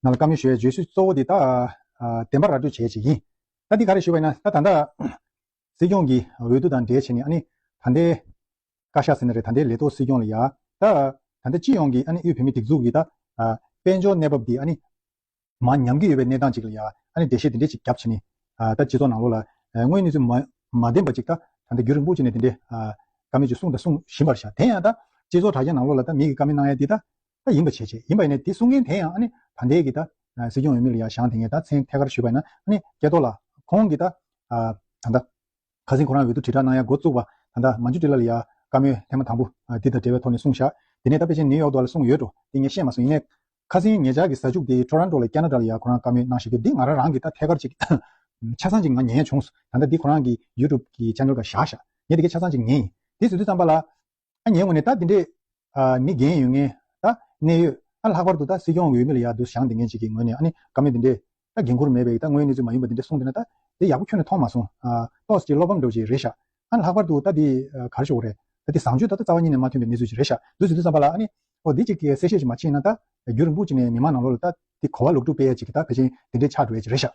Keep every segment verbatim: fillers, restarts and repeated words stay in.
ནང་ལ་བཀའ་མོལ་ཞུ་ཡའི་བརྗོད་གཞི་གཙོ་བོ་དེ་ད་ཨ་བདེན་པ་ར་སྤྲོད་བྱེད་ཡས་ཅིག་ཡིན། ད་འདི་ག་རེ་ཞུ་བ་ཡིན་ན། ད་ད་ལྟ་སྲིད་སྐྱོང་གི་འོས་བསྡུ་དང་འབྲེལ་བྱས་ནས་ཨ་ནི་ད་ལྟའི་བཀའ་ཤག་ཟེར་ན་རེད། ད་ལྟའི་ལས་ཐོག་སྲིད་སྐྱོང་ལ་ཡ་ད་ད་ལྟ་སྤྱི་ཡོངས་ཀྱི་ཨ་ནི་དབུས་བོད་མིའི་སྒྲིག་འཛུགས་ཀྱི་ད་ཨ་དཔལ་འབྱོར་གནས་བབ་འདི་ཨ་ནི་མར་ཉམས་ཀྱི་ཡོད་པའི་གནས་སྟངས་ཅིག་ལ་ཡ་ཨ་ནི་འགྲེལ་བཤད་འདི་འདྲས་ཅིག་བརྒྱབ་བྱས་ནས་ཨ་ད་སྤྱི་ཚོགས་ནང་ལོགས་ལ་ཨ་དངོས་ཡོད་གནས་ཚུལ་མ་མ་བདེན་པ་ཅིག་ད་ད་ལྟ་རྒྱུན་རིང་པོ་ཅིག་ནས་འདི་འདྲས་ཨ་བཀའ་མོལ་ཅིག་གསུངས་དང་གསུང་བཞིན་པར་བཞག་དེ་ཡང་ད་སྤྱི་ཚོགས་དྲ་རྒྱ་ནང་ལོགས་ལ་ད་མི་གིས་བཀའ་མོལ་གནང་ཡ་འདི་ད་ད་ཡིན་པ་བྱས་བྱས་ཡིན་པ་ཡིན་ནའི་འདི་གསུང་མཁན་དེ་ཡང་ཨ་ནི་ད་ལྟའི་གི་ད་ཨ་སྲིད་སྐྱོང་འོས་མི་ལ་ཡ་བཞེངས་དེ་ངས་ད་མཚན་ཐད་ཀར་ཞུས་པ་ཡིན་ན་ཨ་ནི་སྐལ་རྡོར་ལགས་ཁོང་གིས་ད་ཨ་ད་ད་ཁ་སང་ཁོ་རང་འོས་བསྡུ་དྲིལ་བསྒྲགས་གནང་ཡ་འགོ་བཙུགས་པ་ད་ད་མ་འཇུ་ཊི་ལ་ལ་ཡ་བཀའ་མོལ་ཐེངས་མ་དང་པོ་ཨ་འདི་དང་འབྲེལ་བའི་ཐོག་ནས་གསུངས་བཞག་དེ་ནས་ད་ཕལ་ཆེར་ནིའུ་ཡོག་དུ་ལ་གསུངས་ཡོད་འགྲོ། དེ་ངས་ཤེས་མ་སོང་། ཡིན་ནའི་ཁ་སང་ངེད་ཅག་གི་ས་ཕྱོགས་དེ་ཊོ་རོན་ཊོ་ལ་ཁེ་ན་ཌ་ལ་ཡ་ཁོ་རང་བཀའ་མོལ་གནང་བཞག་རྒྱུ་འདི་ང་རང་རང་གི་ད་ཐད་ཀར་ཅིག་ཆ་ཚང་ཅིག་ང་ཉན་ཡ་བྱུང་སོང་། ད་ལྟ་འདི་ཁོ་རང་གི་ཡུ་ཊུབ་གི་ཆེ་ནལ་ག་བཞག་བཞག་ངས་དེ་གའི་ཆ་ཚང་ཅིག་ཉན་ཡིན། དེ་ཟེར་དུས་ཙམ་པ་ལ་ཨ་ངའི་ངོས་ནས་ད་འདི་འདྲས་ཨ་མི་རྒན་ཡོད་མཁན་ད་གནད་ཡོད་ཨ་ལྷག་པར་དུ་ད་སྲིད་སྐྱོང་གི་འོས་མི་ལ་ཡ་འདུ་བཞེངས་དེ་མཁན་ཅིག་གི་ངོས་ནས་ཨ་ནི་བཀའ་མོལ་འདི་འདྲས་ད་འགན་འཁུར་མེད་པའི་ད་དངོས་ཡོད་གནས་ཚུལ་མ་ཡིན་པ་འདི་འདྲས་གསུངས་བསྡད་ན་ད་དེ་ཡག་པོ་ཁྱོན་ནས་མཐོང་མ་སོང་། ཨ་ཏོག་ཙམ་ཅིག་བློ་ཕམ་འདྲ་བོ་ཅིག་རེད་ཤག་ཨ་ལྷག་པར་དུ་ད་འདི་ཨ་ག་རེ་ཞུ་དགོས་རེད། ད་འདི་བཟང་སྤྱོད་ད་ལྟ་རྩ་བ་ཉིད་ནས་མ་མཐུན་པའི་གནས་ཚུལ་ཅིག་རེད་ཤག་འདུག་ཟེར་དུས་ཙམ་པ་ལ་ཨ་ནི་ཨོ་འདི་ཅིག་གི་གསལ་བཤད་ཅིག་མ་ཕྱིན་ན་ད་རྒྱུན་རིང་པོ་ཅིག་ནས་མི་མང་ནང་ལོགས་ལ་ད་འདི་གོ་བ་ལོག་སྒྲུབ་སྤེལ་ཡ་ཅིག་གི་ད་ཕལ་ཆེར་འདི་འདྲས་ཆགས་འགྲོ་ཡ་ཅིག་རེད་ཤག་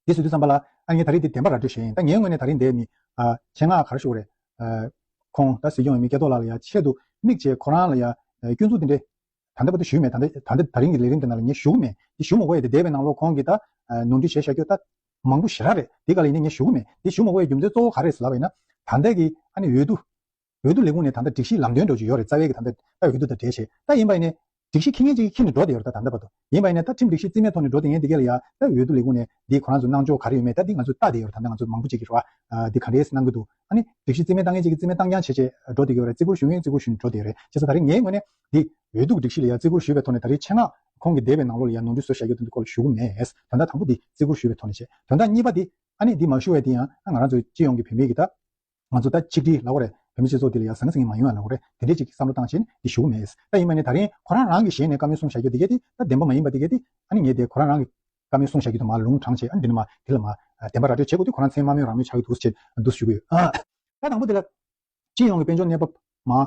དེ་ཟེར་དུས་ཙམ་པ་ལ་ཨ་ངས་ད་རེས་འདི་བདེན་པ་ར་སྤྲོད་ཞུས་ཡིན། ད་ངའི་ངོས་ནས་ད་རེས་འདིར་མི་ཨ་ཆེད་མངགས་ག་རེ་ཞུ་དགོས་རེད། ཨ་ཁོང་ད་སྲིད་སྐྱོང་འོས་མི་སྐལ་རྡོར་ལགས་ལ་ཡ་ཆེད་དུ་དམིགས་བྱས་ཁོ་རང་ལ་ཡ་ཨ་སྐྱོན་འཛུགས་འདི་འདྲས་ད་ལྟ་བར་དུ་ཞུས་མེད། ད་ལྟ་ད་ལྟ་ད་རིང་གི་ལས་རིམ་འདི་ནང་ལ་ངས་ཞུ་གི་མེད། འདི་ཞུ་མ་དགོས་ཡ་དེ་འདས་པའི་ནང་ལོགས་ཁོང་གིས་ད་ཨ་ནོར་འཁྲུལ་བྱས་བཞག་རྒྱུ་ད་མང་པོ་ཞེ་དྲག་རེད། འདི་ག་ལ་ཡིན་ནའི་ངས་ཞུ་གི་མེད། འདི་ཞུ་མ་དགོས་ཡ་རྒྱུ་མཚན་གཙོ་བོ་ག་རེ་རེད་ཟེར་ལབ་པ་ཡིན་ན་ད་ལྟ་གི་ཨ་ནི་འོས་བསྡུ་འོས་བསྡུ་ལས་ཁུངས་ནས་ད་ལྟ་སྒྲིག་གཞི་ལམ་སྟོན་འདྲ་བོ་ཅིག་ཡོད་རེད། རྩ་བའི་གི་ད་ལྟ་ད་འོས་བསྡུ་དང་འབྲེལ་བྱས་ད་ཡིན་པ་ཡིན་ནའི་སྒྲིག་གཞི་འཁྱེར་མཁན་ཅིག་གིས་འཁྱེར་ནས་འགྲོ་བསྡད་ཡོད་རེད། ད་ད་ལྟ་བར་དུ་ཡིན་པ་ཡིན་ནའི་ད་ཁྲིམས་སྒྲིག་གཞི་རྩིས་མེད་ཐོག་ནས་འགྲོ་བསྡད་མཁན་དེ་གས་ལ་ཡ་ད་འོས་བསྡུ་ལས་ཁུངས་ནས་འདི་ཁོ་རང་ཚོ་གནང་ཕྱོགས་ག་རེ་ཡོད་མེད་ད་འདི་ང་ཚོ་ལྟ་བསྡད་ཡོད་རེད། ད་ལྟ་ང་ཚོ་མང་པོ་ཅིག་གིས་རེད་བ། འདི་ག་འདྲས་གནང་གི་འདུག་ཨ་ནི་སྒྲིག་གཞི་རྩིས་མེད་བཏང་མཁན་ཅིག་གིས་རྩིས་མེད་བཏང་རྐྱང་བྱས་བྱས་འགྲོ་བསྡད་ཀྱི་ཡོད་རེད། བརྩི་བཀུར་ཞུ་མཁན་བརྩི་བཀུར་ཞུས་ནས་འགྲོ་བསྡད་ཡོད་རེད། བྱས་ཙང་ད་རེས་ངའི་ངོས་ནས་འདི་འོས་བསྡུ་སྒྲིག་གཞི་ལ་ཡ་བརྩི་བཀུར་ཞུས་པའི་ཐོག་ནས་ད་རེས་ཆེད་མངགས་ཁོང་གིས་འདས་པའི་ནང་ལོགས་ལ་ཡ་ནོར་འཁྲུལ་བཟོས་བཞག་རྒྱུ་དེ་ཚོའི་སྐོར་ལ་ཞུ་གི་མེད། དོན་དག་དང་པོ་འདི་བརྩི་བཀུར་ཞུས་པའི་ཐོག་ནས་བྱས། དོན་དག་གཉིས་པ་འདི་ཨ་ནི་འདི་མ་ཞུ་བའི་འདི་ཡང་ང་རང་ཚོ་སྤྱི་ཡོངས་ཀྱི་བོད་མི་གི་ད་ང་ཚོ་ད་ཆིག་སྒྲིལ་ལབ་དགོས་རེད། བོད་མི་སྤྱི་ཚོགས་འདི་ལ་ཡ་ཟང་ཟིང་མ་ཡོང་བ་ལབ་དགོས་རེད། དེ་འདྲས་ཅིག་བསམ་བློ་བཏང་བྱས་ནས་འདི་ཞུ་གི་མེད། ད་ཡིན་པ་ནི་ད་རིང་ཁོ་རང་རང་གི་ཞལ་ནས་བཀའ་མོལ་གསུངས་བཞག་རྒྱུ་འདི་གས་འདི་ད་བདེན་པ་མ་ཡིན་པ་འདི་གས་འདི་ཨ་ནི་ངས་དེ་ཁོ་རང་རང་གི་བཀའ་མོལ་གསུངས་བཞག་རྒྱུ་དེ་མར་ལུང་དྲངས་བྱས་ཨ་ནི་འདི་ནས་མར་དེ་ལ་མར་ཨ་བདེན་པ་ར་སྤྲོད་བྱེད་དགོས་དུས་ཁོ་རང་མཚན་མ་སྨོས་རང་སྨོས་ཆགས་ཀྱི་འདུག་ཟེར་བྱས་འདུག་ཞུ་གི་ཡོད། ཨ་ད་དང་པོ་དེ་ལ་སྤྱི་ཡོངས་ཀྱི་དཔལ་འབྱོར་གནས་བབ་མར་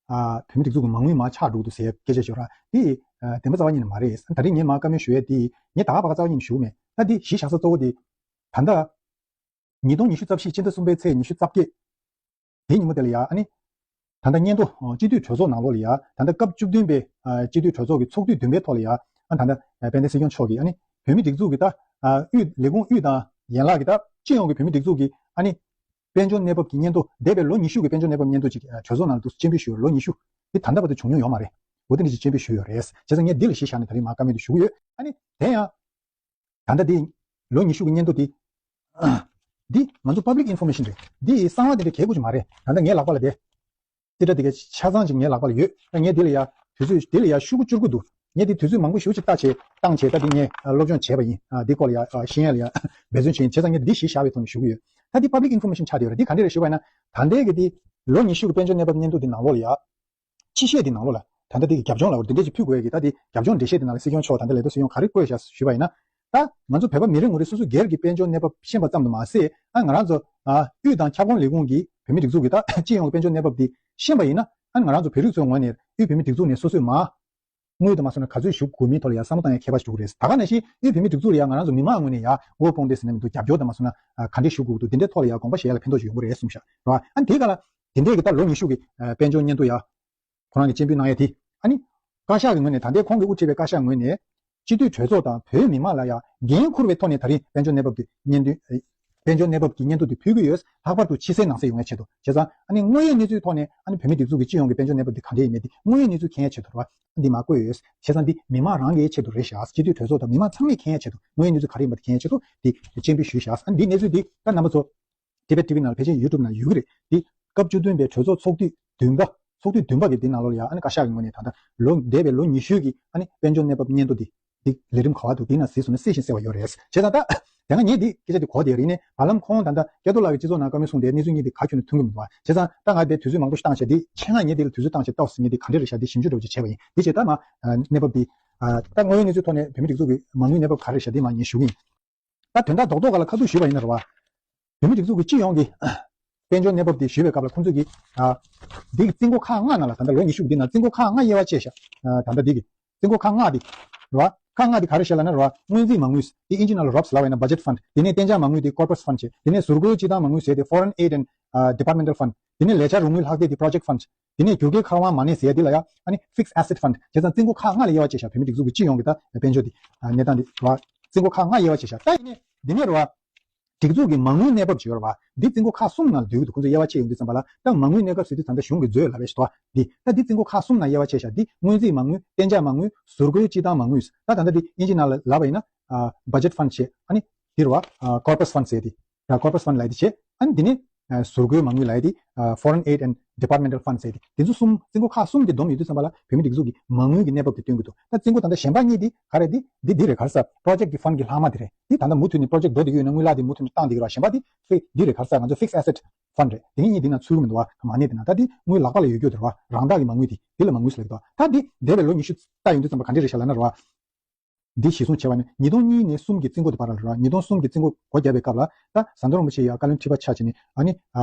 ཨ་བོད་མི་སྒྲིག་འཛུགས་ཀྱི་མ་དངུལ་མར་ཆག་འགྲོ་གི་འདུག་ཟེར་སྐད་ཆ་ཤོད་ར་དེ་ཨ་བདེན་པ་རྩ་བ་ཉིད་ནས་མ་རེད། ད་རིང་ངས་མར་བཀའ་མོལ་ཞུ་ཡས་དེ་ངས་ད་ག་པ་ག་རྩ་བ་ཉིད་ནས་ཞུ་གི་མེད། ད་འདི་གཞི་བཞག་ས་གཙོ་བོ་དེ་ད་ལྟ་ཉིས་སྟོང་ཉི་ཤུ་རྩ་བཞི་སྤྱི་ཟླ་གསུམ་པའི་ཚེས་ཉི་ཤུ་རྩ་བརྒྱད། དེའི་ཉིན་མོ་དེ་ལ་ཡ་ཨ་ནི། ད་ལྟ་སྙན་ཐོ་ཨ་སྤྱི་འཐུས་གྲོས་ཚོགས་ནང་ལོགས་ལ་ཡ་ད་ལྟ་སྐབས་བཅུ་བདུན་པའི་ཨ་སྤྱི་འཐུས་གྲོས་ཚོགས་ཀྱི་ཚོགས་དུས་བདུན་པའི་ཐོག་ལ་ཡ་ཨ་ད་ལྟ་ཨ་དཔལ་ལྡན་སྲིད་སྐྱོང་མཆོག་གིས་ཨ་ནི་བོད་མིའི་སྒྲིག་འཛུགས་ཀྱི་ད་ཨ་དབུས་ལས་ཁུངས་དབུས་དང་ཡན་ལག་གི་ད་སྤྱི་ཡོངས་ཀྱི་བོད་མིའི་སྒྲིག་འཛུགས་ཀྱི་ཨ་ནི་དཔལ་འབྱོར་གནས་བབ་ཀྱི་སྙན་ཐོ། འདས་པའི་ལོ་ཉི་ཤུ་གི་དཔལ་འབྱོར་གནས་བབ་སྙན་ཐོ་ཅིག་ཨ་གྲོས་ཚོགས་ནང་ལ་འདུག་སྤྱན་འབུལ་ཞུས་ཡོད། ལོ་ཉི་ཤུ་འདི་ད་ལྟ་བར་དུ་བྱུང་མྱོང་ཡོད་མ་རེད། འོ་དེ་འདྲ་ཞིག་སྤྱན་འབུལ་ཞུས་ཡོད་རེད། བྱས་ཙང་ངས་འདི་ལ་གཞི་བཞག་ནས་ད་རིང་མར་བཀའ་མོལ་འདི་ཞུ་གི་ཡོད། ཨ་ནི་དེ་ཡང་། ད་ལྟ་འདི་ལོ་ཉི་ཤུ་གི་སྙན་ཐོ་འདི། འདི་ང་ཚོ་public information་རེད། འདི་གསང་བ་དེ་འདྲ་གལ་དགོས་ཀྱི་མ་རེད། ད་ལྟ་ངའི་ལག་པ་ལ་དེ། རྩིས་ཁྲ་དེ་ག་ཆ་ཚང་ཅིག་ངའི་ལག་པ་ལ་ཡོད། ད་ངས་འདི་ལ་ཡ་དུས་ཚོད་འདི་ལ་ཡ་ཤོག་གུ་བཅུ་དགུ་འདུག་ངས་འདི་དུས་ཚོད་མང་པོ་ཞེ་པོ་ཅིག་བལྟས་བྱས་བཏང་བྱས་ད་འདི་ངས་སློབ་སྦྱོང་བྱས་པ་ཡིན། འདི་སྐོར་ལ་ཡ་ཤེས་ཡ་ལ་ཡ་འབད་བརྩོན་བྱས་ཡིན། བྱས་ཙང་ངས་འདི་གཞི་བཞག་པའི་ཐོག་ནས་ཞུ་གི་ཡོད། ད་འདི་public information་ཆགས་བསྡད་ཡོད་རེད། འདི་ག་འདྲས་རེད་ཞུ་བ་ཡིན་ན། ད་ལྟའི་གི་འདི་ལོ་ཉི་ཤུ་གི་དཔལ་འབྱོར་གནས་བབ་སྙན་ཐོ་འདི་ནང་ལོགས་ལ་ཡ། ཕྱི་བཤད་འདི་ནང་ལོགས་ལ་ད་ལྟ་འདི་གི་རྒྱབ་ལྗོངས་ལ་འོ་འདི་འདྲས་ཅིག་ཕུལ་དགོས་ཡ་གི་ད་འདི་རྒྱབ་ལྗོངས་འགྲེལ་བཤད་འདི་ནང་ལ་སྲིད་སྐྱོང་མཆོག་ད་ལྟ་ལས་ཐོག་སྲིད་སྐྱོང་ག་རེ་བཀོད་བཞག་ཞུས་པ་ཡིན་ན། ད་ང་ཚོ་བོད་པ་མི་རེ་ངོ་རེ་སོ་སོ་སྒེར་གྱི་དཔལ་འབྱོར་གནས་བབ་ཤེས་པ་ཙམ་དུ་མ་ཟད་ཨ་ང་རང་ཚོ་ཨ་དབུས་དང་ཁྱབ་ཁོངས་ལས་ཁུངས་ཀྱི་བོད་མི་སྒྲིག་འཛུགས་ཀྱི་ད་སྤྱི་ཡོངས་ཀྱི་དཔལ་འབྱོར་གནས་བབ་འདི་ཤེས་པ་ཡིན་ན་ཨ་ང་རང་ཚོ་བོད་རིགས་ཚོའི་ངོས་ནས་དབུས་བོད་མི་སྒྲིག་འཛུགས་ནས་སོ་སོས་མ། དངུལ་དུ་མ་སོང་ན་ག་ཚོད་ཞུ་དགོས་མིན་ཐོག་ལ་ཡང་བསམ་བློ་བཏང་ཡ་ཁྱད་པར་ཞིག་འདུག་རེད། ད་ག་ནང་བཞིན་དབུས་བོད་མིའི་སྒྲིག་འཛུགས་ལ་ཡང་ང་རང་ཚོ་མི་མང་ངོས་ནས་ཡང་དབུལ་ཕོངས་དེ་ཟེར་ན་མི་འདུག་རྒྱབ་སྐྱོར་དུ་མ་སོང་ན་ག་འདྲས་ཞུ་དགོས་འདུག་དེ་འདྲའི་ཐོག་ལ་ཡང་དགོངས་པ་བཞེས་ཡ་ལ་ཕན་ཐོགས་ཤིག་ཡོང་གི་རེད་གསུངས་ཤག་རེད་བ། ཨ་ནི་དེ་ག་ལ་དེ་འདྲས་ཀྱི་ད་ལོ་ཉི་ཤུ་གི་དཔལ་འབྱོར་སྙན་ཐོ་ཡ་ཁོ་རང་གི་སྤྱན་འབུལ་གནང་ཡ་དེ་ཨ་ནི་བཀའ་ཤག་གི་ངོས་ནས་ད་ལྟའི་ཁོང་གིས་དབུ་ཁྲིད་པའི་བཀའ་ཤག་ངོས་ནས་སྤྱི་འཐུས་གྲོས་ཚོགས་དང་བོད་མི་མང་ལ་ཡ་འགན་འཁུར་བའི་ཐོག་ནས་ད་རིང་དཔལ་འབྱོར་གནས་བབ་དེ་སྙན་ཐོ། དཔལ་འབྱོར་གནས་བབ་ཀྱི་སྙན་ཐོ་དེ་ཕུལ་གྱི་ཡོད། ལྷག་པར་དུ་ཕྱི་གསལ་ནང་གསལ་ཡོང་ཡ་ཆེད་དུ། བྱས་ཙང་ཨ་ནི་དངོས་ཡོད་གནས་ཚུལ་ཐོག་ནས་ཨ་ནི་བོད་མིའི་སྒྲིག་འཛུགས་ཀྱི་སྤྱི་ཡོངས་ཀྱི་དཔལ་འབྱོར་གནས་བབ་དེ་ག་འདྲས་ཡིན་མིན་དེ་དངོས་ཡོད་གནས་ཚུལ་མཁྱེན་ཡ་ཆེད་དུ་རེད་བ། འདི་མ་བཀོད་ཡོད། བྱས་ཙང་འདི་མི་མང་རང་གི་ཆེད་དུ་རེད་ཤག་སྤྱི་འཐུས་གྲོས་ཚོགས་དང་མི་མང་ཚང་མས་མཁྱེན་ཡ་ཆེད་དུ། དངོས་ཡོད་གནས་ཚུལ་ག་རེ་ཡིན་པ་དེ་མཁྱེན་ཡ་ཆེད་དུ་འདི་སྤྱན་འབུལ་ཞུས་ཤག་ཨ་ནི་འདིའི་གནས་ཚུལ་འདི་ད་རྣམ་པ་ཚོ་ཊི་བེཊ་ཊི་ཝི་ནང་ལ་ཕལ་ཆེར་ཡུ་ཊུབ་ནང་ཡོད་ཀྱི་རེད། འདི་སྐབས་བཅུ་བདུན་པའི་གྲོས་ཚོགས་ཚོགས་དུས་བདུན་པ། ཚོགས་དུས་བདུན་པ་གི་འདི་ནང་ལོགས་ལ་ཡ་ཨ་ནི་བཀའ་ཤག་གི་ངོས་ནས་ད་ལྟ་ལོ་འདས་པའི་ལོ་ཉི་ཤུ་གི་ཨ་ནི་དཔལ་འབྱོར་གནས་བབ་སྙན་ཐོ་འདི། འདི་ལས་རིམ་ག་བ་འདུག་འདི་ནང་གཟིགས་སོང་ན་གསལ་ཞིང་གསལ་བ་ཡོད་རེད། བྱས་ཙང་ད་དེ་སྔ་ངས་འདི་སྐད་ཆ་འདི་གོ་བསྡད་ཡོད་རེད། ཡིན་ནའི་བར་ལམ་ཁོང་ད་ལྟ་སྐལ་རྡོར་ལགས་ཀྱིས་སྤྱི་ཚོགས་ནང་བཀའ་མོལ་གསུངས་དེ་གནས་ཚུལ་གཉིས་འདི་ག་ཁྱོན་ནས་མཐུན་གྱི་མི་འདུག་བ། བྱས་ཙང་ད་ང་འདི་དུས་ཚོད་མང་པོ་ཞིག་བཏང་བྱས་འདི་ཆེད་མངགས་ངས་འདི་ལ་དུས་ཚོད་བཏང་བྱས་ཏོག་ཙམ་ངས་འདི་ག་འདྲས་རེད་ཤག་འདི་ཞིབ་འཇུག་འདྲ་བོ་ཅིག་བྱས་པ་ཡིན། འདི་བྱས་ད་མ་གནས་བབ་འདི་ད་དངོས་ཡོད་གནས་ཚུལ་ཐོག་ནས་བོད་མིའི་སྒྲིག་འཛུགས་ཀྱི་མ་དངུལ་གནས་བབ་ག་རེ་རེད་ཤག་འདི་མ་ངས་ཞུ་གི་ཡིན། ད་དོན་དག་རྡོག་རྡོག་ག་ལ་ཁ་ཐུག་ཞུས་པ་ཡིན་ན་རེད་བ། བོད་མིའི་སྒྲིག་འཛུགས་ཀྱི་སྤྱི་ཡོངས་ཀྱི་དཔལ་འབྱོར་གནས་བབ་དེ་ཞུས་པའི་སྐབས་ལ་ཁོང་ཚོས་ཀྱི་ཨ་འདི་གི་རྩིས་འགོ་ཁག་ལྔ་ནང་ལ་ད་ལྟ་ལོ་ཉི་ཤུ་འདི་ནང་རྩིས་འགོ་ཁག་ལྔ་དབྱེ་བ་ཕྱེ་ཤག་ཨ་ད་ལྟ་འདི་གི་རྩིས་འགོ་ཁག་ལྔ་འདི་རེད་བ། ཁག་ལྔ་དེ་ག་རེ་བཤད་ལབ་ན་རེད་བ། སྔོན་རྩིས་མ་དངུལ། དེ་དབྱིན་ཇི་ནང་ལ་རོབ་ལབ་པ་ཡིན་ན་budget fund། དེ་ནས་གཏན་འཇགས་མ་དངུལ་དེ་corpus fund བྱས། དེ་ནས་ཟུར་བཀོལ་སྤྱི་བཏང་མ་དངུལ་ཟེར་དེ་foreign aid and departmental fund། དེ་ནས་ལས་འཆར་རོགས་དངུལ་ལྷག་སྟེགས་དེ་project fund། དེ་ནས་བསྒྱུར་བཀོད་མཁར་དབང་མ་གནས་ཟེར་དེ་ལ་ཡ་ཨ་ནི་fixed asset fund། བྱས་ཙང་རྩིས་འགོ་ཁག་ལྔ་ལ་དབྱེ་བ་ཕྱེ་བཞག་བོད་མིའི་སྒྲིག་འཛུགས་ཀྱི་སྤྱི་ཡོངས་ཀྱི་ད་དཔལ་འབྱོར་དེ་གནས་སྟངས་དེ་རེད་བ། རྩིས་འགོ་ཁག་ལྔ་དབྱེ་བ་ཕྱེ་བཞག་ད་ཡིན་ནའི་འདི་ནས་རེད་བ། སྒྲིག་འཛུགས་ཀྱི་མ་དངུལ་གནས་བབ་ཅིག་ཡོད་རེད་བ། འདི་རྩིས་འགོ་ཁག་གསུམ་ནང་འདུས་ཀྱི་འདུག་ཁོང་ཚོ་དབྱེ་བ་ཕྱེ་ཡོང་དུས་ཙམ་པ་ལ་ད་མ་དངུལ་གནས་སྐབས་ཟེར་དུས་ད་ལྟ་གཞུང་གི་མཛོད་ལབ་པའི་ཞིག་འདུག་བ། འདི་ད་འདི་རྩིས་འགོ་ཁག་གསུམ་ནང་དབྱེ་བ་ཕྱེ་བཞག་འདི་སྔོན་རྩིས་མ་དངུལ། གཏན་འཇགས་མ་དངུལ། ཟུར་བཀོལ་སྤྱི་བཏང་མ་དངུལ། ད་ད་ལྟ་འདི་དབྱིན་ཇི་ནང་ལ་ལབ་པ་ཡིན་ན་budget fund བྱས། ཨ་ནི་འདི་རེད་བ། corpus fund ཟེར་དེ། ཡ་corpus fund ལབ་དེ་བྱས། ཨ་ནི་འདི་ནི་ཟུར་བཀོལ་མ་དངུལ་ལབ་དེ། foreign aid and departmental fund ཟེར་དེ། དེ་ཚོ་གསུམ་རྩིས་འགོ་ཁག་གསུམ་དེ་བསྡོམས་ཡོང་དུས་ཙམ་པ་ལ་བོད་མིའི་སྒྲིག་འཛུགས་ཀྱི་མ་དངུལ་གྱི་གནས་བབ་དེ་སྟོན་གྱི་འདུག་ད་རྩིས་འགོ་ད་ལྟ་གཞན་པ་གཉིས་དེ་ག་རེ་རེད། འདི་འདི་རེད། ག་རེ་ཟེར་project གི་fund གི་ལྷག་མ་དེ་རེད། འདི་ད་ལྟ་མུ་མཐུད་ནས་project འགྲོ་བསྡད་ཀྱི་ཡོད་ན་དངུལ་ལག་དེ་མུ་མཐུད་ནས་བཏང་བསྡད་ཀྱི་རེད། གཞན་པ་དེ་fix འདི་རེད། ག་རེ་ཟེར་ང་ཚོ་fixed asset fund རེད། དེ་གཉིས་གཉིས་འདི་ནང་ཚུད་ཀྱི་མི་འདུག་བ། མ་གནས་དེ་ན་ད་འདི་དངུལ་ལག་པ་ལ་ཡོད་རྒྱུ་དེ་རེད་བ། རང་བདག་གི་མ་དངུལ་དེ་འདི་ལ་མ་དངུལ་ཟེར་ལབ་ཀྱི་འདུག་ད་འདི་འདས་པའི་ལོ་ཉི་ཤུ་ལྟ་ཡོང་དུས་ཙམ་པ་ག་འདྲ་རེད་ཤག་ལབ་ན་རེད་བ། འདི་གཞིར་བཟུང་བྱས་པ་ནི་ཉིས་སྟོང་གཉིས་ནས་གསུམ་གྱི་རྩིས་འགོ་དེ་བར་ལ་རེད་བ། ཉིས་སྟོང་གསུམ་གྱི་རྩིས་འགོ་སྒོ་བརྒྱབ་པའི་སྐབས་ལ་ད་ཟམ་གདོང་རིན་པོ་ཆེ་ཡ་བཀའ་བློན་ཁྲི་པ་ཆགས་བྱས་ནས་ཨ་ནི་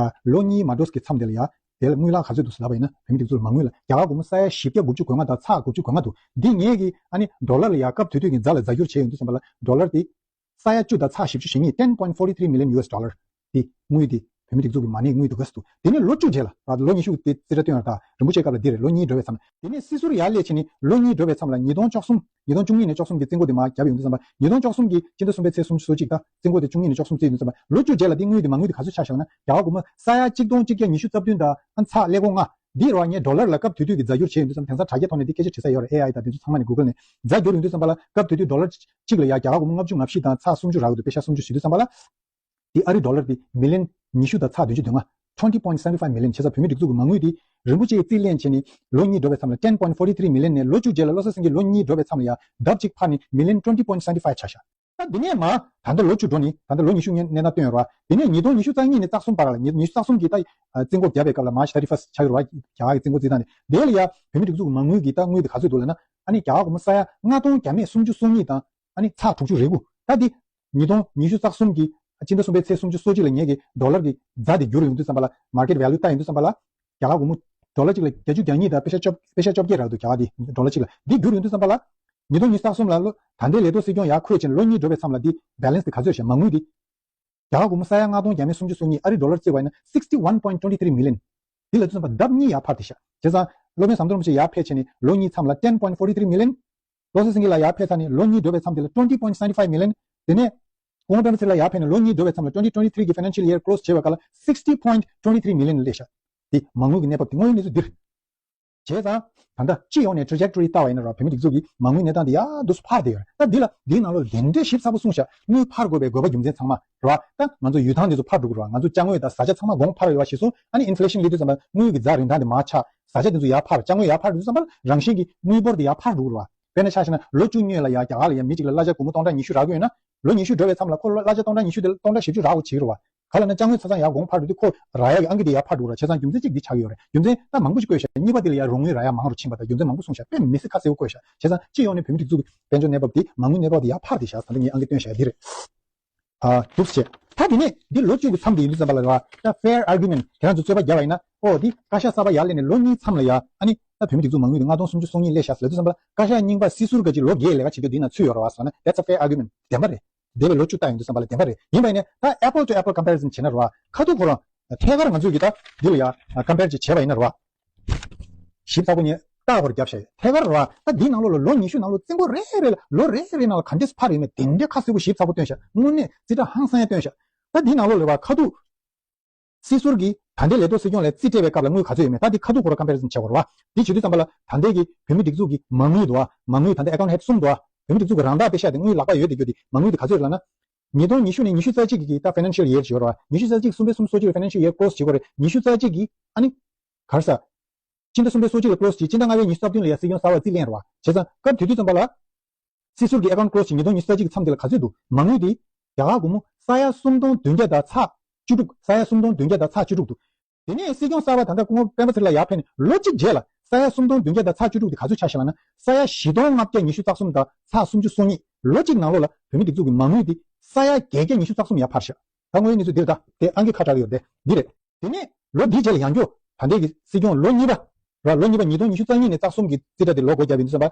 ལོ་གཉིས་མ་འགྲོ་གི་མཚམས་དེ་ལ་ཡ་དེ་ལ་དངུལ་ལག་ག་ཚོད་འདུག་ཟེར་ལབ་པ་ཡིན་ན་བོད་མི་སྒྲིག་འཛུགས་ལ་མ་དངུལ་ལ་རྒྱ་གར་སྒོར་མོ་ས་ཡ་བཞི་བརྒྱ་དགུ་བཅུ་གོ་ལྔ་དང་ཚེག་དགུ་བཅུ་གོ་ལྔ་འདུག་འདི་ངེད་ཀྱིས་ཨ་ནི་ཌོ་ལར་ལ་ཡ་སྐབས་དེ་དུས་ཀྱི་ཛ་ལ་ཛ་བསྒྱུར་བྱས་ཡོང་དུས་ཙམ་པ་ལ་ཌོ་ལར་དེ་ས་ཡ་བཅུ་དང་ཚེག་བཞི་བཅུ་ཞེ་གཉིས། ten point forty three million U S dollar དེ་དངུལ་དེ་བོད་མི་སྒྲིག་འཛུགས་ཀྱི་མ་གནས་དངུལ་འདུག་ག་ཟེར་འདུག་དེ་ནས་ལོ་བཅུ་རྗེས་ལ་ར་ལོ་ཉི་ཤུ་དེ་རྩིས་ཁྲ་བཏོན་ཡོད་རེད། ད་རིན་པོ་ཆེའི་སྐབས་ལ་འདི་རེད། ལོ་གཉིས་འགྲོ་བའི་མཚམས་ལ། དེ་ནས་སྲིད་ཟུར་ཡར་སླེབས་བྱས་ནས་ལོ་གཉིས་འགྲོ་བའི་མཚམས་ལ་ཉིས་སྟོང་བཅུ་གསུམ་ཉིས་སྟོང་བཅུ་གཉིས་ནས་བཅུ་གསུམ་གྱི་རྩིས་འགོ་དེ་མར་བརྒྱབ་ཡོང་དུས་ཙམ་པ་ཉིས་སྟོང་བཅུ་གསུམ་གྱི་སྤྱི་ཟླ་གསུམ་པའི་ཚེས་སུམ་ཅུ་སོ་གཅིག་ད་རྩིས་འགོ་དེ་བཅུ་གཉིས་ནས་བཅུ་གསུམ་བརྩིས་ཡོང་དུས་ཙམ་པ་ལོ་བཅུ་རྗེས་ལ་དེ་དངུལ་དེ་མ་དངུལ་དེ་ག་ཚོད་ཆགས་ཤག་ལབ་ན་རྒྱ་གར་སྒོར་མོ་ས་ཡ་གཅིག་སྟོང་གཅིག་བརྒྱ་ཉི་ཤུ་རྩ་བདུན་དང་ཨ་ཚེག་ཀླད་ཀོར་ལྔ། འདི་རེད་བ། ངས་ཌོ་ལར་ལ་སྐབས་དེ་དུས་ཀྱི་ཛ་བསྒྱུར་བྱས་ཡོང་དུས་ཙམ་དེང་སང་དྲ་རྒྱའི་ཐོག་ནས་འདི་སྐད་ཆ་དྲི་ས་ཡོད་རེད། ཨེ་ཨའི་དང་དེ་ཚོ་ཚང་མ་ནས་གུ་གལ་ནས་ཛ་བསྒྱུར་ཡོང་དུས་ཙམ་པ་ལ་སྐབས་དེ་དུས་ཌོ་ལར་གཅིག་ལ་ཡ་རྒྱ་གར་སྒོར་མོ་ལྔ་བཅུ་ང་བཞི་དང་ཚེག་སུམ་ཅུ་རག་གི་འདུག་དཔེ་ཤག་སུམ་ཅུ་ཞུ་དུས་ཙམ་པ་ལ། འདི་ཨ་རི་ཌོ་ལར་དེ་མི་ལི་ཡོན་ཉི་ཤུ་དང་ཚེག་བདུན་ཅུ་དོན་ལྔ། twenty point seven five million བྱས་ཙང་བོད་མི་སྒྲིག་འཛུགས་ཀྱི་མ་དངུལ་དེ་རིན་པོ་ཆེའི་རྩིས་ལེན་བྱས་ནས་ལོ་གཉིས་འགྲོ་བའི་མཚམས་ལ་ten point forty three million ནས་ལོ་བཅུ་རྗེས་ལ་བློ་གསལ་སེང་གེ་ལོ་གཉིས་འགྲོ་བའི་མཚམས་ལ་ཡ་ལྡབ་གཅིག་འཕར་ནས་མི་ལི་ཡོན་twenty point seventy five ཆགས་ཤག་ད་འདི་ནས་མ་ད་ལྟ་ལོ་བཅུ་འགྲོ་ནི་ད་ལྟ་ལོ་ཉི་ཤུ་གནས་སྟངས་སྟོན་ཡོད་རེད་བ། དེ་ནས་ཉིས་སྟོང་ཉི་ཤུ་རྩ་གཉིས་ནས་རྩ་གསུམ་བར་ལ་ཉི་ཉི་ཤུ་རྩ་གསུམ་གྱི་ད་རྩིས་འགོ་བརྒྱབ་པའི་སྐབས་ལ་March thirty first ཆགས་ཡོད་རེད་བ། རྒྱ་གར་གྱི་རྩིས་འགོ་རྩིས་སྟངས་དེ་དེ་ལ་ཡ་བོད་མི་སྒྲིག་འཛུགས་ཀྱི་མ་དངུལ་གྱི་ད་དངུལ་དེ་ག་ཚོད་འདུག་ལབ་ན་ཨ་ནི་རྒྱ་གར་སྒོར་མོ་ས་ཡ་ལྔ་སྟོང་བརྒྱ་མེད་སུམ་ཅུ་སོ་གཉིས་དང་ཨ་ནི་ཚེག་དྲུག་ཅུ་རེ་དགུ། ད་འདི་ཉིས་སྟོང་ཉི་ཤུ་རྩ་གསུམ་གྱི་སྤྱི་ཟླ་གསུམ་པའི་ཚེས་སུམ་ཅུ་སོ་གཅིག་ལ་ངེད་ཀྱི་ཌོ་ལར་གྱི་ཛ་དེ་བསྒྱུར་ཡོང་དུས་ཙམ་པ་ལ་market value ལྟ་ཡོང་དུས་ཙམ་པ་ལ་རྒྱ་གར་སྒོར་མོ་ཌོ་ལར་གཅིག་ལ་བརྒྱད་ཅུ་གྱ་གཉིས་དང་པེ་ཤ་བཅོ་པེ་ཤ་བཅོ་བརྒྱད་རག་འདུག་རྒྱ་གར་དེ་ཌོ་ལར་གཅིག་ལ། འདི་བསྒྱུར་ཡོང་དུས་ཙམ་པ་ལ་ཉིས་སྟོང་ཉི་ཤུ་རྩ་གསུམ་ལ་ལོ་ད་ལྟའི་ལས་ཐོག་སྲིད་སྐྱོང་ཡར་འཁོད་ཕྱིན་ལོ་གཉིས་འགྲོ་བའི་མཚམས་ལ་འདི་balance དེ་ག་ཚོད་ཤག་མ་དངུལ་འདི་རྒྱ་གར་སྒོར་མོ་ས་ཡ་ལྔ་སྟོང་བརྒྱ་མེད་སུམ་ཅུ་སོ་གཉིས། ཨ་རི་ཌོ་ལར་བརྩིས་པ་ཡིན་ན་sixty one point twenty three million། འདི་ལ་དུས་ཙམ་པ་ལྡབ་གཉིས་ཡར་འཕར་བསྡད་ཤག་བྱས་ཙང་སློབ་དཔོན་ཟམ་གདོང་རིན་པོ་ཆེ་ཡར་ཕེབས་བྱས་ནས་ལོ་གཉིས་མཚམས་ལ་ten point forty three million། བློ་གསལ་སེང་གེ་ལགས་ཡར་ཕེབས་ཚར་ནས་ལོ་གཉིས་འགྲོ་བའི་མཚམས་དེ་ལ་twenty point seventy five million། དེ་ནས་སྐུ་ངོ་སྤེན་པ་ཚེ་རིང་ལགས་ཡར་ཕེབས་ནས་ལོ་གཉིས་འགྲོ་བའི་མཚམས་ལ་twenty twenty three གི་financial year close བྱས་པའི་སྐབས་ལ་sixty point twenty three million སླེབས་ཤག་འདི་མ་དངུལ་གྱི་གནས་བབ་དེ་དངོས་ཡོད་གནས་ཚུལ་འདིར། བྱས་ཙང་ད་ལྟ་སྤྱི་ཡོངས་ནས་trajectory ལྟ་བ་ཡིན་ན་ར་བོད་མི་སྒྲིག་འཛུགས་ཀྱི་མ་དངུལ་གནས་སྟངས་དེ་ཡག་ཏུ་འཕར་བསྡད་ཡོད་རེད། ད་འདི་ལ་འདིའི་ནང་ལོགས་ལ་དེ་འདྲའི་ཞིབ་ཚགས་པོ་གསུངས་ཤག་དངུལ་འཕར་དགོས་པའི་དགོས་པ་རྒྱུ་མཚན་ཚང་མ་ར། ད་ང་ཚོ་ཡུལ་ཐང་འདི་ཚོ་འཕར་འགྲོ་གི་ར། ང་ཚོ་ཅ་དངོས་དང་བཟའ་བཅའ་ཚང་མ་གོང་འཕར་བ་ཡོད་པ་གཞིར་བཟུང་ཨ་ནི་inflation སླེབས་དུས་ཙམ་པ་དངུལ་གྱི་ཛ་རིན་ཐང་དེ་མར་ཆག་བཟའ་བཅའ་དེ་ཚོ་ཡར་འཕར། ཅ་དངོས་ཡར་འཕར་དུས་ཙམ་པ་རང་བཞིན་གྱིས་དངུལ་འབོར་དེ་ཡར་འཕར་འགྲོ་གི་ར། དཔེར་ན་ཆ་བཞག་ན་ལོ་བཅུ་སྔོན་ལ་ཡ་རྒྱ་གར་ལ་ཡ་མི་གཅིག་ལ་གླ་ཆ་སྒོར་མོ་སྟོང་ཕྲག་ཉི་ཤུ་རག་གི་ཡོད་ན། ལོ་ཉི་ཤུ་འགྲོ་བའི་མཚམས་ལ་ཁོ་ལ་གླ་ཆ་སྟོང་ཕྲག་ཉི་ཤུ་དེ་ལ་སྟོང་ཕྲག་བཞི་བཅུ་རག་དགོས་བྱེད་ཀྱི་རེད་བ། ག་ལབ་ན་ཅ་དངོས་ཆ་ཚང་ཡར་གོང་འཕར་འགྲོ་དུས་ཁོ་རག་ཡག་གི་ཨང་ཀི་དེ་ཡར་འཕར་འགྲོ་གི་རེད། བྱས་ཙང་རྒྱུ་མཚན་གཅིག་འདི་ཆགས་ཀྱི་ཡོད་རེད། རྒྱུ་མཚན་ད་མང་པོ་ཞིག་བཀོད་ཤག་གཉིས་པ་དེ་ལ་ཡ་རོགས་དངུལ་རག་ཡག་མང་རུ་ཕྱིན་པ་དང་རྒྱུ་མཚན་མང་པོ་གསུངས་ཤག་དཔེ་མི་སྲིད་ཁ་གསལ་པོ་བཀོད་ཤག་བྱས་ཙང་སྤྱི་ཡོངས་ནས་བོད་མི་སྒྲིག་འཛུགས་ཀྱི་དཔལ་འབྱོར་གནས་བབ་དེ་མ་དངུལ་གནས་བབ་དེ་ཡར་འཕར་བསྡད་ཤག་ད་ལྟ་ངས་ཨང་ཀི་བཏོན་ཤག་འདི་རེད། ཨ། འདུག་སེ་བྱས། ད་དེ་ནས་འདི་ལོ་བཅུ་གི་མཚམས་དེ་ཡིན་དུས་ཙམ་པ་ལ་རེད་བ། ད་fair argument ཁྱེད་རང་ཚོ་རྩོད་པ་བརྒྱབ་པ་ཡིན་ན། ཨོ་འདི་བཀའ་ཤག་གསར་པ་ཡར་སླེབས་ནས་ལོ་གཉིས་མཚམས་ལ་ཡ་ཨ་ནི་ད་བོད་མི་སྒྲིག་འཛུགས་མ་དངུལ་དེ་ལྔ་སྟོང་སུམ་ཅུ་སོ་གཉིས་སླེབས་ཤག་ཟེར་དུས་ཙམ་པ་ལ་བཀའ་ཤག་རྙིང་པ་སྲིད་ཟུར་ག་ཅིག་ལོ་བརྒྱད་ལས་ཀ་བྱེད་དུས་འདི་ན་ཚུད་ཡོད་རེད་བ་ཟེར་ན། That's a fair argument བདེན་པ་རེད། འདས་པའི་ལོ་བཅུ་ལྟ་ཡོང་དུས་ཙམ་པ་ལ་བདེན་པ་རེད། ཡིན་པ་ཡིན་ནའི་ད་apple to apple comparison བྱས་ན་རེད་བ། ཁ་ཐུག་ཁོ་རང་ཐད་ཀར་ང་ཚོས་ཀྱི་ད་འདི་ལ་ཡ་compare ཅིག་བྱས་པ་ཡིན་ན་རེད་བ། ཞིབ་ཚགས་པོ་ངས་རྟག་པར་བརྒྱབ་བཞག་ཡོད། ཐད་ཀར་རེད་བ། ད་འདིའི་ནང་ལོགས་ལ་ལོ་ཉི་ཤུ་ནང་ལོགས་རྩིས་འགོ་རེ་རེ་ལ་ལོ་རེ་རེ་ནང་ལ་ག་འདྲས་འཕར་ཡོད་མེད་དེ་འདྲའི་ཁ་གསལ་པོ་ཞིབ་ཚགས་པོ་བཏོན་བཞག་དངོས་གནས་རྩིས་ཁྲ་ཧང་སང་ཡ་བཏོན་བཞག་ད་འདིའི་ནང་ལོགས་ལ་རེད་བ། ཁ་ཐུག་སྲིད་ཟུར་གྱིས་ད་ལྟའི་ལས་ཐོག་སྲིད་སྐྱོང་ལ་རྩིས་སྤྲད་པའི་སྐབས་ལ་དངུལ་ག་ཚོད་ཡོད་མེད་ད་འདི་ཁ་ཐུག་ཁོ་རང་comparison བྱེད་དགོས་རེད་བ། འདི་བྱེད་དུས་ཙམ་པ་ལ་ད་ལྟའི་གི་བོད་མི་སྒྲིག་འཛུགས་ཀྱི་མ་དངུལ་འདུག་བ། མ་དངུལ་ད་ལྟ་account head གསུམ་འདུག་བ། བོད་མི་སྒྲིག་འཛུགས་ཀྱི་རང་བདག་པེ་ཤག་དེ་དངུལ་ལག་པ་ཡོད་དེ་རྒྱུ་དེ་མ་དངུལ་དེ་ག་ཚོད་རེད་ལབ་ན། ཉིས་སྟོང་ཉི་ཤུ་ནས་ཉི་ཤུ་རྩ་གཅིག་གི་ད་financial year བྱེད་ཀྱི་ཡོད་རེད་བ། ཉི་ཤུ་རྩ་གཅིག་གསུམ་པའི་གསུམ་སོ་གཅིག་ལ་financial year close བྱེད་ཀྱི་ཡོད་རེད། ཉི་ཤུ་རྩ་གཅིག་གི་ཨ་ནི། ག་རེ་ཟེར། སྤྱི་ཟླ་གསུམ་པའི་སོ་གཅིག་ལ་close བྱས། སྤྱི་ཟླ་ལྔ་པའི་ཉི་ཤུ་རྩ་བདུན་ལ་ཡ་སྲིད་སྐྱོང་གསར་པ་རྩིས་ལེན་རེད་བ། བྱས་ཙང་སྐབས་དེ་དུས་ཙམ་པ་ལ། སྲིད་ཟུར་གྱི་account close བྱས་ཉིས་སྟོང་ཉི་ཤུ་རྩ་གཅིག་གི་མཚམས་དེ་ལ་ག་ཚོད་འདུག་མ་དངུལ་དེ། རྒྱ་གར་སྒོར་མོ་ས་ཡ་སུམ་སྟོང་བདུན་བརྒྱ་དང་ཚེག་བཅུ་དྲུག་ས་ཡ་སུམ་སྟོང་བདུན་བརྒྱ་དང་ཚེག་བཅུ་དྲུག་འདུག་དེ་ནས་སྲིད་སྐྱོང་གསར་པ་ད་ལྟ་སྐུ་ངོ་སྤེན་པ་ཚེ་རིང་ལགས་ཡར་ཕེབས་ནས་ལོ་གཅིག་རྗེས་ལ་ས་ཡ་སུམ་སྟོང་བདུན་བརྒྱ་དང་ཚེག་བཅུ་དྲུག་དེ་ག་ཚོད་ཆགས་ཤག་ལབ་ན། ས་ཡ་བཞི་སྟོང་ལྔ་བརྒྱ་ཉི་ཤུ་རྩ་གསུམ་དང་ཚེག་སུམ་ཅུ་སོ་གཉིས། ལོ་གཅིག་ནང་ལོགས་ལ་བོད་མི་སྒྲིག་འཛུགས་ཀྱི་མ་དངུལ་དེ་ས་ཡ་བརྒྱད་བརྒྱ་ཉི་ཤུ་རྩ་གསུམ་ཡར་འཕར་ཤག་ད་དངོས་ཡོད་གནས་ཚུལ་འདི་རེད། ད་དེ་ཨང་ཀི་ཁ་བྲལ་ཡོད་རེད། འདི་རེད། དེ་ནས་ལོ་འདིའི་རྗེས་ལ་ཡང་བསྐྱར་ད་ལྟའི་གི་སྲིད་སྐྱོང་ལོ་གཉིས་པ་ར། ལོ་གཉིས་པ་ཉིས་སྟོང་ཉི་ཤུ་རྩ་གཉིས་ནས་རྩ་གསུམ་གྱི་རྩིས་ཁྲ་དེ་ལོ་སྒོ་བརྒྱབ་ཡོང་དུས་ཙམ་པ།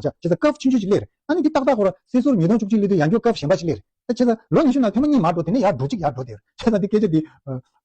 མ་ཆགས། བྱས་ཙང་སྐབས་ཆུང་ཆུང་ཅིག་སླེབས་རེད། ཨ་ནི་འདི་ཏག་ཏག་ཁོ་ར་སྲིད་ཟུར་ཉིས་སྟོང་བཅུ་གཅིག་སླེབས་དུས་ཡང་བསྐྱར་སྐབས་གཞན་པ་ཅིག་སླེབས་རེད། ད་བྱས་ཙང་ལོ་ཉི་ཤུ་ནང་ཐེངས་མ་གཉིས་མར་འགྲོ། དེ་ནས་ཡར་འགྲོ་གཅིག་ཡར་འགྲོ་དེ་རེད། བྱས་ཙང་དེ་སྐད་ཆ་འདི་ད་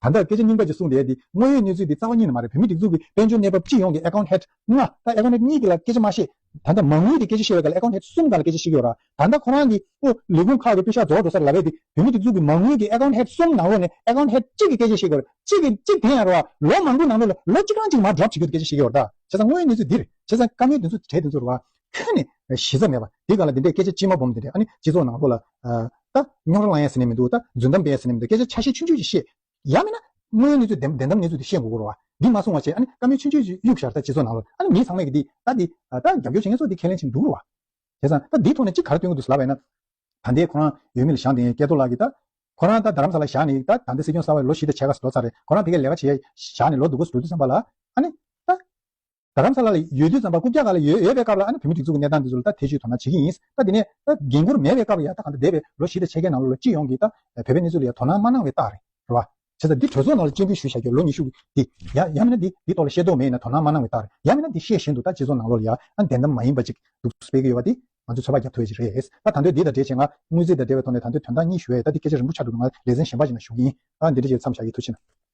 ལྟ་སྐད་ཆ་རྙིང་པ་ཅིག་གསུངས་བསྡད་དེ། དངོས་ཡོད་གནས་ཚུལ་འདི་རྩ་བ་ཉིད་ནས་མ་རེད། བོད་མིའི་སྒྲིག་འཛུགས་ཀྱི་དཔལ་འབྱོར་གནས་བབ་སྤྱི་ཡོངས་ཀྱི་account head ལྔ། ད་account head གཉིས་ཀྱི་ལ་སྐད་ཆ་མ་བཤད། ད་ལྟ་མ་དངུལ་གྱི་སྐད་ཆ་བཤད་པའི་སྐབས་ལ་account head གསུམ་སྒང་ལ་སྐད་ཆ་བཤད་ཀྱི་ཡོད་ར། ད་ལྟ་ཁོ་རང་གིས་ཨོ་ལས་ཁུངས་ཁག་གི་པེ་ཤག་རྫོགས་འགྲོ་ས་རེད་ལབ་པ་དེ། བོད་མིའི་སྒྲིག་འཛུགས་ཀྱི་མ་དངུལ་གྱི་account head གསུམ་ནང་ལོགས་ནས་account head གཅིག་གིས་སྐད་ཆ་བཤད་ཀྱི་ཡོད་རེད། གཅིག་གིས་གཅིག་དེ་ཡང་རེད་བ། ལོ་མང་པོའི་ནང་ལོགས་ལ་ལོ་གཅིག་རང་གཅིག་མར་drop བྱེད་རྒྱུ་སྐད་ཆ་བཤད་ཀྱི་ཡོད་རེད། ད་བྱས་ཙང་དངོས་ཡོད་གནས་ཚུལ་འདི་རེད། བྱས་ཙང་བཀའ་མོལ་འདི་ཚོ་གྲས་འདི་ཚོ་རེད་བ། ཁྱོན་ནས་གཞི་རྩ་མེད་པ། དེ་སྒང་ལ་འདི་འདྲའི་སྐད་ཆ་དཀྱུས་མ་སྦོམ་འདི་འདྲ། ཨ་ནི་སྤྱི་ཚོགས་ནང་ལོགས་ལ་ཨ་ད་རྙོག་དྲ་བསླང་ཡ་ཟེར་ནས་མི་འདུག་ད་རྫུན་གཏམ་སྤེལ་ཡ་ཟེར་ནས་མི་འདུག་སྐད་ཆ་ཆ་ཤས་ཆུང་ཆུང་ཅིག་བཤད། ཡང་མིན་ན་དངོས་ཡོད་གནས་ཚུལ་བདེན་བདེན་གཏམ་གནས་ཚུལ་དེ་བཤད་དགོས་ཀྱི་རེད་བ། འདི་མ་གསུང་བ་བྱས། ཨ་ནི་བཀའ་མོལ་ཆུང་ཆུང་ཅིག་གཡུག་བཞག་ད་སྤྱི་ཚོགས་ནང་ལོགས། ཨ་ནི་མི་ཚང་མས་ཀྱི་འདི་ད་འདི་ད་རྒྱབ་སྐྱོར་བྱེད་མཁན་ཚོ་འདི་ཁས་ལེན་བྱེད་འགྲོ་གི་རེད་བ། བྱས་ཙང་ད་འདིའི་ཐོག་ནས་གཅིག་ག་རེ་སྟོན་གྱི་འདུག་ཟེར་ལབ་པ་ཡིན་ན། ད་ལྟའི་ཁོ་རང་འོས་མི་ལ་བཞེངས་བསྡད་མཁན་སྐལ་རྡོར་ལགས་ཀྱིས། ད་ཁོ་རང་ད་རྡ་རམ་ས་ལ་བཞག་ནས། ད་ད་ལྟ་སྲིད་སྐྱོང་གསར་པ་ལོ་བཞི་དང་ཕྱེད་ཀ་འགྲོ་ཚར་རེད། ཁོ་རང་ཕ་གིར་ལས་ཀ་བྱེད་བཞག་ནས་ལོ་སྡུག་པོ་འགྲོ་དུས་ཙམ་པ་ལ། ཨ་ནི་ད་རྡ་རམ་ས་ལ་ལ་ཡོད་དུས་ཙམ་པ། རྐུབ་བཀྱག་སྒང་ལ་ཡོད་ཡོད་པའི་སྐབས་ལ། ཨ་ནི་བོད་མི་སྒྲིག་འཛུགས་ཀྱི་གནས་སྟངས་འདི་ཚོ་ལ་ད་ཐེ་བྱུས་དོ་སྣང་བྱེད་ཀྱི་ཡིན། ད་དེ་ནས་ད་འགན་འཁུར་མེད་པའི་སྐབས་ལ་ཡ། ད་གང་ལྟར་འདས་པའི་ལོ་བཞི་དང་ཕྱེད་ཀའི་ནང་ལོགས་ལ་སྤྱི་ཡོངས་ཀྱིས་ད་བོད་པའི་གནས་ཚུལ་ལ་ཡ་དོ་སྣང་མ་གནང་བའི་རྟགས་རེད། རེད་བ། བྱས་ཙང་འདི་གྲོས་ཚོགས་ནང་ལ་སྤྱན་འབུལ་ཞུས་བཞག་རྒྱུ་ལོ་ཉི་ཤུ་འདི་ཡ། ཡང་མིན་ན་འདི་འདི་ཐོག་ལ་ཤེས་རྟོགས་མེད་ཡིན་ན་དོ་སྣང་མ་གནང་བའི་རྟགས་རེད། ཡང་མིན་ན་འདི་ཤེས་བཞིན་དུ་ད་སྤྱི་ཚོགས་ནང་ལོགས་ལ་ཡ། ཨ་ནི་བདེན་གཏམ་མ་ཡིན་པ་ཅིག་འདུག་སྤེལ་གྱི་ཡོད་པ་འདི་ང་ཚོས་ཚོད་དཔག་རྒྱབ་ཐུབ་ཡ་ཅིག་རེད། ད་ད་དུང་འདི་དང་འབྲེལ་བྱས་ང་དངུལ་རྩིས་དང་འབྲེལ་བའི་ཐོག་ནས་ད་དུང་དོན་དག་གཉིས་ཞུ་ཡ་ཡོད། ད་འདི་སྐད་ཆ་རིང་པོ་ཆགས་འགྲོ་འདུག་ང་ལེ་ཚན་གཞན་པ་ཞིག་ནང་ཞུ་གི་ཡིན། ཨ་འདི་འདྲ་ཅིག་མཚམས་བཞག་གི། ཐུགས་རྗེ་གནང་།